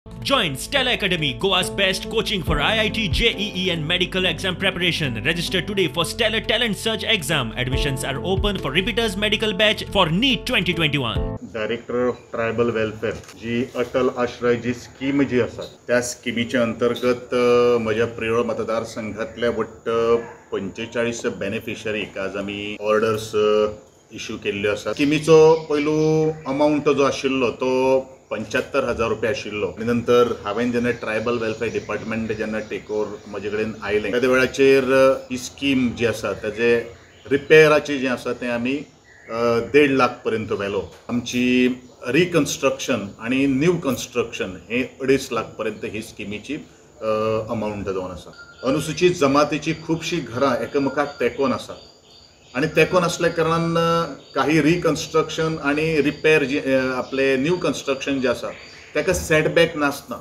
Join Stella Academy, Goa's best coaching for IIT, JEE and medical exam preparation. Register today for Stellar Talent Search exam. Admissions are open for repeaters medical batch for NEET 2021. Director of tribal welfare जी अटल आश्रय जी scheme जी आसा त्या स्किमीच्या अंतर्गत म्हज्या प्रियोळ मतदारसंघातल्या वट्ट 45 बेनिफिशरीक आज आमी ऑर्डर्स इश्यू केल्ल्यो आसा. स्किमीचो पयलू अमावंट जो आशिल्लो तो 75,000 रुपया आशिल्लो. आनी नंतर हांवें जेन्ना ट्रायबल वेलफेअर डिपार्टमेंट जेन्ना टेक ओवर म्हजे कडेन आयलें त्या वेळाचेर ही स्कीम जी आसा ताजे रिपेराचें जें आसा तें आमी 1.5 लाख पर्यंत व्हेलो. आमची रिकन्स्ट्रक्शन आनी न्यू कन्स्ट्रक्शन हे 2.5 लाख पर्यंत ही स्किमीची अमावंट जावन आसा. अनुसूचित जमातीची खुबशीं घरां एकामेकाक तेंकोन आसात आनी तेंकोन आसल्या कारणान काही रिकन्स्ट्रक्शन आनी रिपेर जे आपले न्यू कन्स्ट्रक्शन जें आसा ताका सेटबॅक नासना,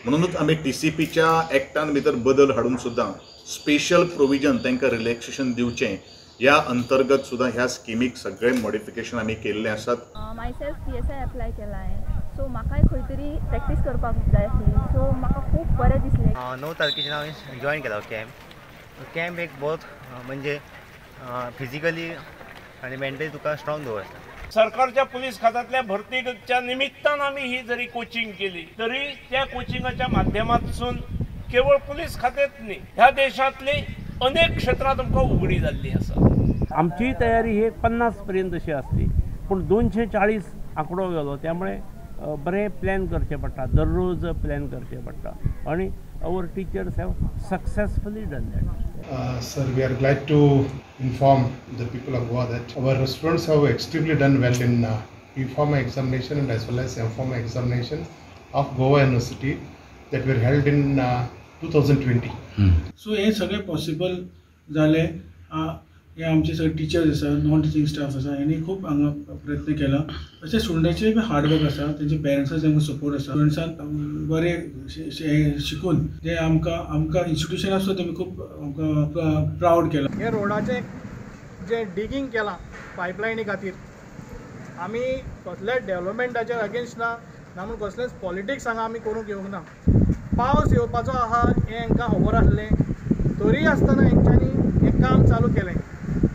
म्हणूनच आमी TCPच्या एक्टान भितर बदल हाडून सुद्दां स्पेशल प्रोविजन तांकां रिलॅक्सेशन दिवचें ह्या अंतर्गत सुद्दां ह्या स्किमीक सगळे मॉडिफिकेशन आमी केल्ले आसात. मायसेल्फ PSI apply केला हांवें, सो म्हाकाय खंय तरी प्रॅक्टीस करपाक जाय आसली, सो म्हाका खूब बरें दिसलें. 9 तारखेच्यान हांवें जॉयन केला कॅम्प. कॅम्प एक बहुत म्हणजे फिजिकली आनी मेंटली तुका स्ट्रॉंग दवरता. सरकारच्या पुलीस खात्यांतल्या भरतीच्या निमित्तान आमी ही जरी कोचिंग केली तरी त्या कोचिंगाच्या माध्यमातसून केवळ पुलीस खात्यात न्ही, ह्या देशांतली अनेक क्षेत्रां तुमकां उगडी जाल्ली आसा. आमची तयारी ही 50 पर्यंत अशी आसली, पूण 240 आंकडो गेलो, त्यामुळे बरें प्लॅन करचें पडटा, दररोज प्लॅन करचें पडटा आनी our teachers have successfully done that. Sir, we are glad to inform the people of Goa that our students have extremely done well in B.Pharma examination and as well as M.Pharma examination of Goa University that were held in 2020. So हे सगळे possible जाले. हे आमचे सगळे teachers आसा, non teaching staff आसा, हेणी खूब हांगा प्रयत्न केला. तशें स्टुडंटाचें बी हार्डवर्क आसा, तेंचे पेरंट्साचो तांकां सपोर्ट आसा. स्टुडंट्सान बरें शिकून जे आमकां आमकां इन्स्टिट्यूशन आसा तेमी खूब आमकां प्रावड केला. हे रोडाचें जें डिगींग केलां पायपलायनी खातीर, आमी कसल्याच डेवलपमेंटाचेर अगेन्स्ट ना, ना म्हूण कसलेंच पॉलिटिक्स हांगा आमी करूंक येवंक ना. पावस येवपाचो आहा हें हांकां खबर आसलें, तरी आसतना हेंच्यांनी हें काम चालू केलें.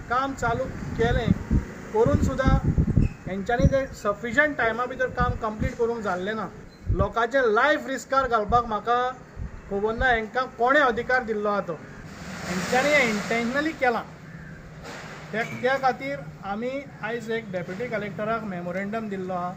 काम चालू केलें करून सुद्दां हेंच्यांनी तें सफिशंट टायमा भितर काम कंप्लीट करूंक जाल्लें ना. लोकांचें लायफ रिस्कार घालपाक म्हाका खबर ना हेंकां कोणें अधिकार दिल्लो आहा तो. हेंच्यांनी हें इंटेन्शनली केलां. त्या खातीर आमी आयज एक डेप्युटी कलेक्टराक मेमोरेंडम दिल्लो आहा.